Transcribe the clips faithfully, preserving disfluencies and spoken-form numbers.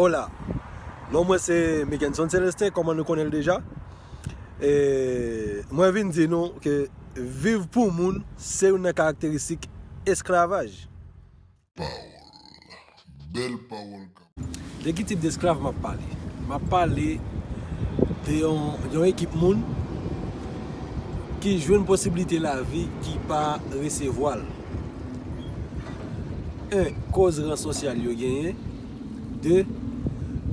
Hola. Non, mwen se Mickenson Celestin, kòman nou konnen l deja. E mwen vin di nou ke viv pou moun se youn nan karakteristik esklavaj. Pawòl. Bèl pawòl. De ki tip esklav m ap pale? M ap pale de yon, yon ekip moun ki jwenn posiblite lavi ki pa resevwa l. En, koz ran sosyal yo genyen. De,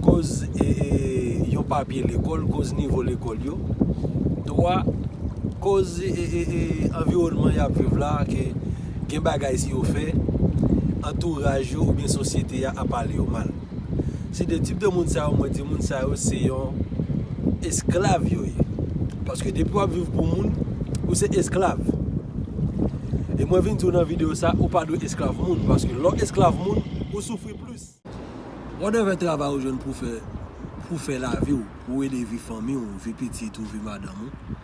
koz e, e, yon papye lekòl, koz nivo lekòl yo. Twa, koz e, e, e, anviwònman y ap viv la, ke gen bagay si yo fè, antouraj yo oubyen sosyete a ap pale yo mal. Se de tip de moun sa yo, mwen di moun sa yo se yon esklav yo ye. Paske depi w ap viv pou moun, ou se esklav. E mwen vin di w nan videyo sa, ou pa dwe esklav moun, paske lè w esklav moun, ou soufri plis. Whatever travay ou jwenn pou fè, pou fè lavi w, pou ede vi fanmi w, vi pitit ou, vi madanm ou,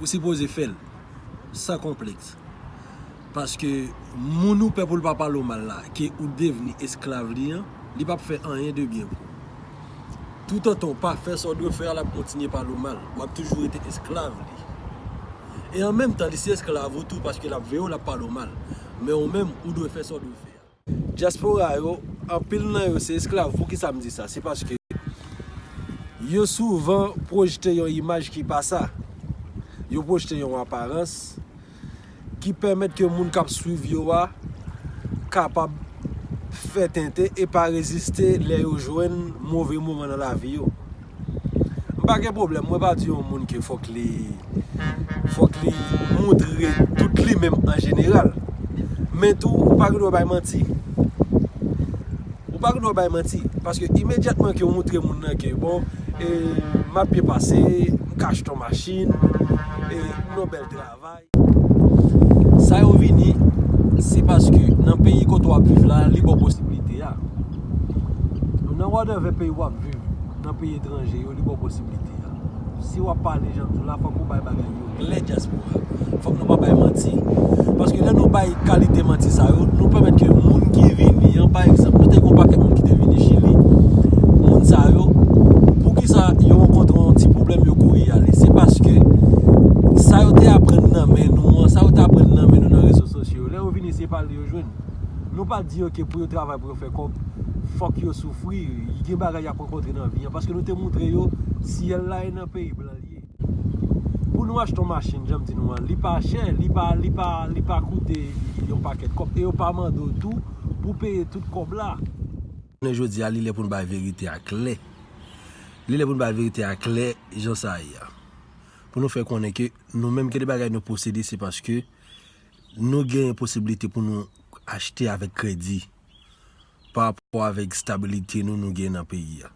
ou sipoze fè l san konplèks. Paske moun ou pè pou l pa pale w mal la, ke ou devni esklav li an, li p ap fè anyen de byen pou ou. Toutotan w pa fè sa w dwe fè a, l ap kontinye pale w mal. W ap toujou rete esklav li. E an menm tan, li se esklav ou tou, paske l ap veye w, l ap pale w mal. Men ou menm, ou dwe fè sa w dwe fè a. Dyaspora yo, anpil nan yo se esklav. Poukisa m di sa? Se paske yo souvan pwojte yon imaj ki pa sa. Yo pwojte yon aparans ki pèmèt ke moun k ap swiv yo a kapab fè tenten e pa reziste lè yo jwenn move moman nan lavi yo. M pa gen pwoblèm, mwen pa di yon moun ke fòk li, fòk li moutre tout li menm an jeneral. Men tou, ou pa gen dwa bay manti. Ou pa gen dwa bay manti. Paske imedyatman ke ou moutre moun nan ke, bon, e, m ap byen pase, m ka achte yon machin, e, m nan yon bèl travay. Sa yo vini, se paske nan peyi kote w ap viv la, li ba w posiblite a. Nan whatever peyi w ap viv, nan peyi etranje yo, li ba w posiblite a. Si w ap pale jan tou la, fòk ou bay bagay yo klè, dyaspora. Fòk nou pa bay manti. Paske lè nou bay kalite manti sa yo, nou pèmèt ke moun ki vini an, pa egzanp, nou te gen yon pakèt moun ki te vini Chili. Moun sa yo, poukisa yo rankontre yon ti pwoblèm, yo kouri ale? Se paske sa yo te aprann nan men nou an, sa yo te aprann nan men nou nan rezo sosyo yo, lè yo vini, se pale yo jwenn. Nou pa di yo ke pou yo travay, pou yo fè kòb, fòk yo soufri. Gen bagay y ap rankontre nan vi an, paske nou te moutre yo syèl la e nan peyi blan l ye. Pou nou achte yon machin, jan m di nou an, li pa chè, li pa, li pa, li pa koute yon pakèt kòb, e yo pa mande w tou pou peye tout kòb la. Jounen jodi a, li lè pou n bay verite a klè. Li lè pou n bay verite a klè, jan sa ye a. Pou nou fè konnen ke nou menm, gen de bagay nou posede, se paske nou genyen posiblite pou nou achte avèk kredi pa rapò avèk stabilite nou, nou gen nan peyi a.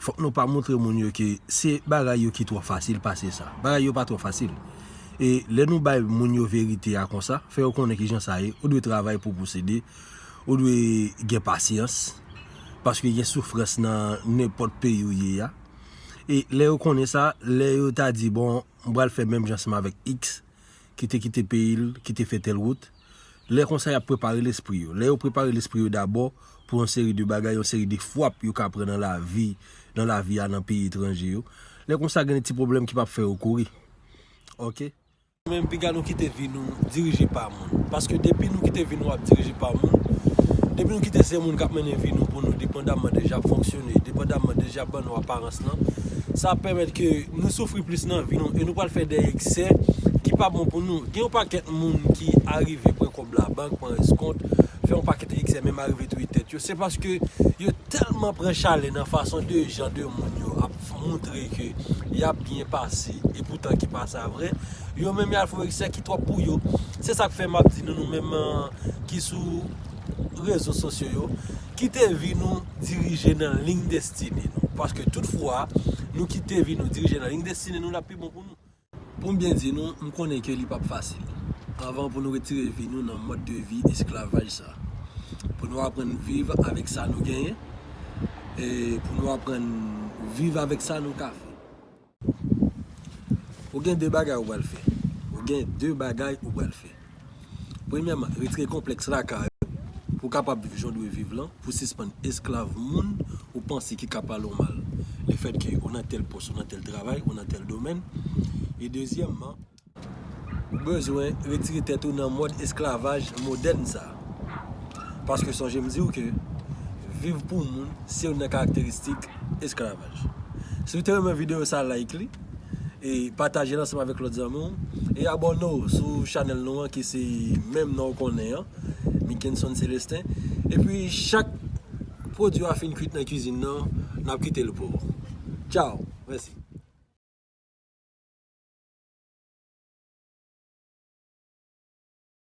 Fòk nou pa moutre moun yo ke se bagay yo ki twò fasil pase sa. Bagay yo pa twò fasil. E lè nou bay moun yo verite a konsa, fè yo konnen ki jan sa ye, ou dwe travay pou w posede, ou dwe gen pasyans, paske gen soufrans nan nenpòt peyi w ye a. E lè yo konnen sa, lè yo ta di, bon, m pral fè menm jan ansanm avèk X, ki te kite peyi l, ki te fè tèl wout. Lè konsa, y ap prepare lespri yo. Lè yo prepare lespri yo dabò pou yon seri de bagay, yon seri de fwap yo ka pran nan lavi, nan lavi a, nan peyi etranje yo. Lè konsa, gen de ti pwoblèm ki p ap fè yo kouri. Oke? Menm piga nou kite vi nou dirije pa moun. Paske depi nou kite vi nou ap dirije pa moun, depi nou kite se moun k ap mennen vi nou pou nou, depandamman de jan ap fonksyone, depandamman de jan ap ban nou aparans lan, sa ap pèmèt ke nou soufri plis nan vi nou e nou pral fè de eksè ki pa bon pou nou. Gen yon pakèt moun ki arive pran kòb labank, pran eskont, fè yon pakèt eksè, menm arive touye tèt yo. Se paske yo tèlman pran chalè nan fason de jan de moun yo ap moutre ke y ap byen pase, e poutan ki pa sa vre. Yo menm y al fè eksè ki twòp pou yo. Se sa k fè m ap di nou, nou menm, eh, ki sou rezo sosyo yo, kite vi nou dirije nan liy destine nou. Paske tout fwa nou kite vi nou dirije nan liy destine nou, l ap pi bon pou nou. Pou m byen di nou, m konnen ke li p ap fasil. Anvan pou nou retire vi nou nan mòd de vi esklavaj sa. Pou nou aprann viv avèk sa nou genyen, e pou nou aprann viv avèk sa nou ka fè. Ou gen de bagay ou pral fè. Ou gen de bagay ou pral fè. Premyèman, retire konplèks lakay ou pou w kapab viv jan w dwe viv lan, pou w sispann esklav moun, panse ki ka pale w mal. Lefètke ou nan tèl pòs, ou nan tèl travay, ou nan tèl domèn. E dezyèmman, ou bezwen retire tèt ou nan mòd esklavaj modèn sa a. Paske sonje m di w ke viv pou moun se youn nan karakteristik esklavaj. Si w te renmen videyo sa, like li, e pataje l ansanm avèk lòt zanmi w, e abòne w sou chanèl nou an ki se menm non w konnen an, Mickenson Celestin. Epi chak pwodui a fin kwit nan kizin nan, n ap kite l pou ou. Tchao, mèsi.